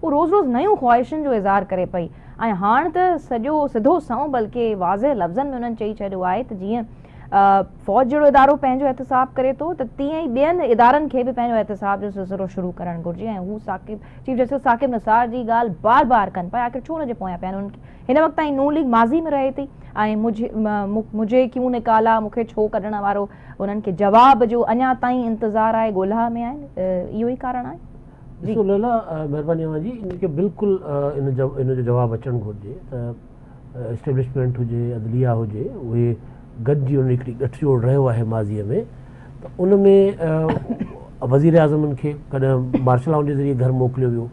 اهو روز روز نيون خواهشن جو اظهار ڪري پئي ۽ هاڻ ته سڄو سڌو سنئون بلڪه واضح لفظن ۾ انهن چئي ڇڏيو آهي ته جيئن فوج جهڙو ادارو پنهنجو احتساب ڪري ٿو ته تيئن ئي ٻين ادارن کي به پنهنجو احتساب جو سلسلو شروع ڪرڻ گهرجي ۽ هو ثاقب چيف جسٽس ثاقب نثار جي ڳالهه بار بار ڪن پيا، آخر ڇو ان جي پويان پيا آهن؟ هن وقت تائين نون ليگ ماضي ۾ رهي ٿي ۽ مجهي ڪيون نڪالا، مون کي ڇو ڪڍڻ وارو انهن کي جواب جو اڃا تائين انتظار آهي، ڳولها ۾ آهن، اهو ئي ڪارڻ آهي. ڏسو ليلا، مهرباني اوهان جي، ان کي بلڪل ان جو جواب اچڻ گهرجي ته اسٽيبلشمينٽ هجي، عدليه هجي، اهي گڏجي انهن هڪڙي ڳٺ جوڙ رهيو آهي ماضيء ۾ ته ان ۾ وزير اعظمن کي ڪڏهن مارشل لائن جي ذريعي گهر موڪليو ويو،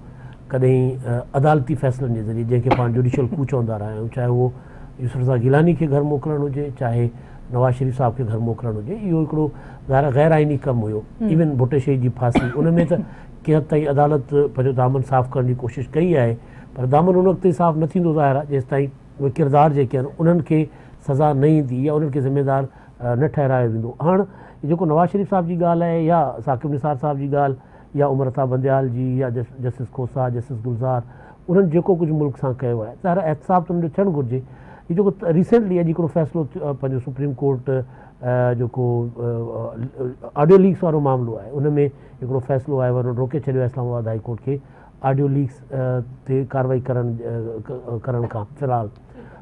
ڪڏهن عدالتي فيصلن جي ذريعي جنهن کي پاڻ جوڊيشل ڪو چوندا رهيا آهيون، چاهي اهو يوسف رضا گيلاني کي گهر موڪلڻ هجي، چاهي نواز شريف صاحب کي گهر موڪلڻ هجي، اهو هڪڙو ظاهر آهي غير آئيني ڪم هيو. ايون ڀٽي شهيد جي ڦاسي ان ۾ ته ڪنهن حد تائين عدالت پنهنجو دامن صاف ڪرڻ جي ڪوشش ڪئي آهي پر دامن ان وقت تائين صاف نه ٿيندو ظاهر آهي جيستائين اهي ڪردار جيڪي آهن انهن کي سزا نه ايندي يا انهن کي ذميدار نه ٺهرايو ويندو. هاڻ جيڪو نواز شريف صاحب جي ڳالهه آهي يا ثاقب نثار صاحب جي ڳالهه يا عمر عطا بنديال جي يا جسٽس کوسا، جسٽس گلزار انهن جيڪو ڪجهه ملڪ سان ڪيو آهي ظاهر آهي احتساب ته انهن جو ٿيڻ گهرجي. هي جيڪو ريسينٽلي اڄ هڪڙو فيصلو پنهنجو سپريم ڪورٽ جيڪو آڊيو ليڪس وارو معاملو آهي ان ۾ هڪڙو فيصلو آيو آهي انهن روڪي ڇڏيو آهي اسلام آباد هائي ڪورٽ کي آڊيو ليڪس تي ڪارروائي ڪرڻ ڪرڻ کان في الحال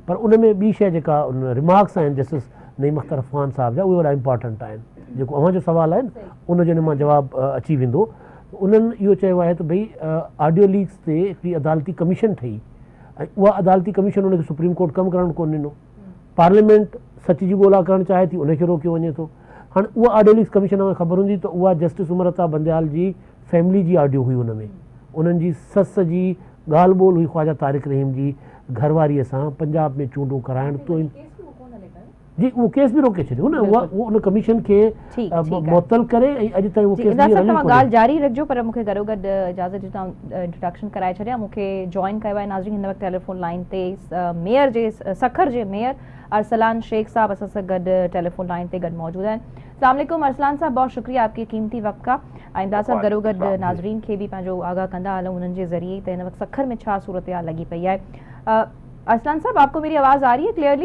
پر ان ۾ ٻي شيء جيڪا ان ريمارڪس آهن جسٽس نعيم اختر افغان صاحب جا اهي وڏا امپارٽنٽ آهن جيڪو اوهان جو سوال آهي ان جو ان مان جواب اچي ويندو. انهن اهو چيو آهي ته ڀئي آڊيو ليڪس تي هڪڙي عدالتي ڪميشن ٺهي ۽ اها عدالتي ڪميشن ان کي سپريم ڪورٽ ڪم ڪرڻ ڪونه ڏنو. پارليامينٽ سچ جي ڳولا ڪرڻ چاهي ٿي ان کي روڪيو وڃي ٿو. هاڻي اها آڊيو ليڪس ڪميشن اوهان کي خبر هوندي ته اها جسٽس عمر عطا بنديال جي فيملي جي آڊيو هئي ان ۾ انهن جي سس جي ڳالهه ٻولهه هئي خواجه طارق رحيم جي گهر واريء سان پنجاب ۾ چونڊون ڪرائڻ تو جي اهو ڪيس به روڪي ڇڏيو نه اها ان ڪميشن کي معطل ڪري ۽ اڄ تائين اهو ڪيس ٻيهر هليو ڪونهي. ڳالهه جاري رکجو پر مون کي گڏوگڏ اجازت ڏيو ته آئون انٽروڊڪشن ڪرائي ڇڏيان مون کي جوائن ڪيو آهي ناظرين هن وقت ٽيليفون لائين تي ميئر جي سکر جي ميئر ارسلان شيخ صاحب اسان سان گڏ ٽيليفون لائين تي گڏ موجود آهن. السلام عليڪم ارسلان صاحب بهت شڪريه آپ ڪي قيمتي وقت کا. ۽ امداد صاحب گڏو گڏ ناظرين کي به پنهنجو آگاهه ڪندا هلون انهن جي ذريعي ته هن وقت سکر ۾ ڇا صورتحال لڳي پئي آهي. ارسلان صاحب آپ ڪو ميري آواز آ رهي هي ڪليئرلي؟